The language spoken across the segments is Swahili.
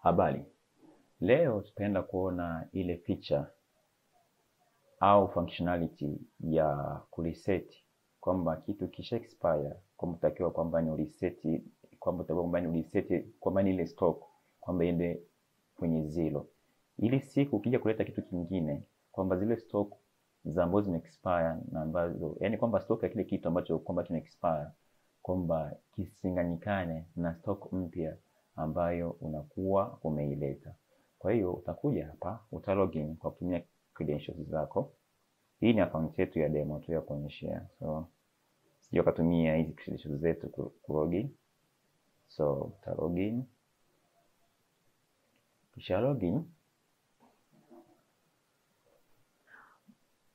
Habari, leo tutaenda kuona ile feature au functionality ya kureset, kwamba kitu kisha expire, kwamba utakiwa kwamba ni reset, kwamba utakiwa kwamba ni reset, kwamba ni ile stock kwamba iende kwenye zero, ili siku ukija kuleta kitu kingine kwamba zile stock za ambazo zime expire na ambazo, yani kwamba stock ya kile kitu ambacho kwamba kime expire kwamba kisinganyikane na stock mpya ambayo unakuwa umeileta. Kwa hiyo utakuja hapa, uta login kwa kutumia credentials zako. Hii ni account yetu ya demo tu ya kuonyeshea. So sio katumia hizi credentials zetu ku login. So uta login. Kisha login,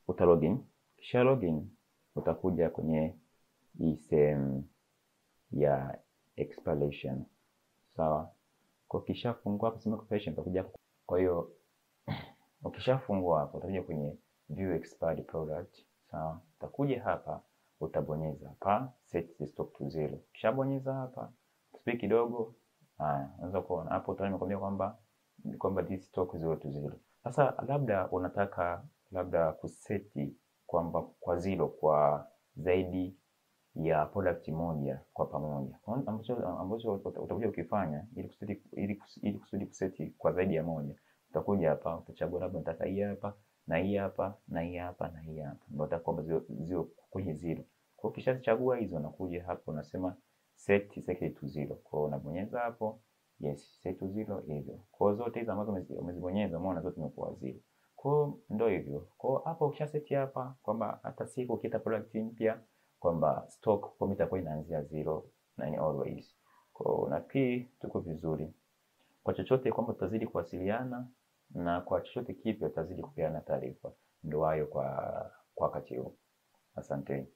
uta login. Kisha login utakuja kwenye hii sehemu ya expiration. Sawa. Kwa ukishafungua hapo sema expiration utakuja hapo. Kwa hiyo ukishafungua hapo utakuja kwenye view expired product. Sawa. Utakuja hapa utabonyeza hapa set the stock to zero. Ukishabonyeza hapa subiri kidogo. Haya, unaweza kuona hapo utaona nimekwambia kwamba this stock 0 to 0. Sasa labda unataka labda kuseti kwamba kwa zero kwa zaidi ya product moja kwa pamoja. Ambacho utakuja ukifanya ili kusudi kuseti kwa zaidi ya moja, utakuja hapa utachagua labda nataka hii hapa na hii hapa na hii hapa na hii hapa, ndio utakuwa zero kwenye zero. Kwa hiyo ukishachagua hizo unakuja hapo unasema set second to zero. Kwa hiyo unabonyeza hapo yes, set to zero hivyo. Kwa hiyo zote hizo ambazo umezibonyeza umeona zote zimekuwa zero. Kwa hiyo ndio hivyo. Kwa hiyo hapo ukishaseti hapa kwamba hata siku ukileta product mpya kwamba stock kwa itakuwa inaanzia zero na ni always. Kwa hiyo nafikiri tuko vizuri. Kwa chochote kwamba tutazidi kuwasiliana na kwa chochote kipya tutazidi kupeana taarifa. Ndio hayo kwa wakati huu. Asante.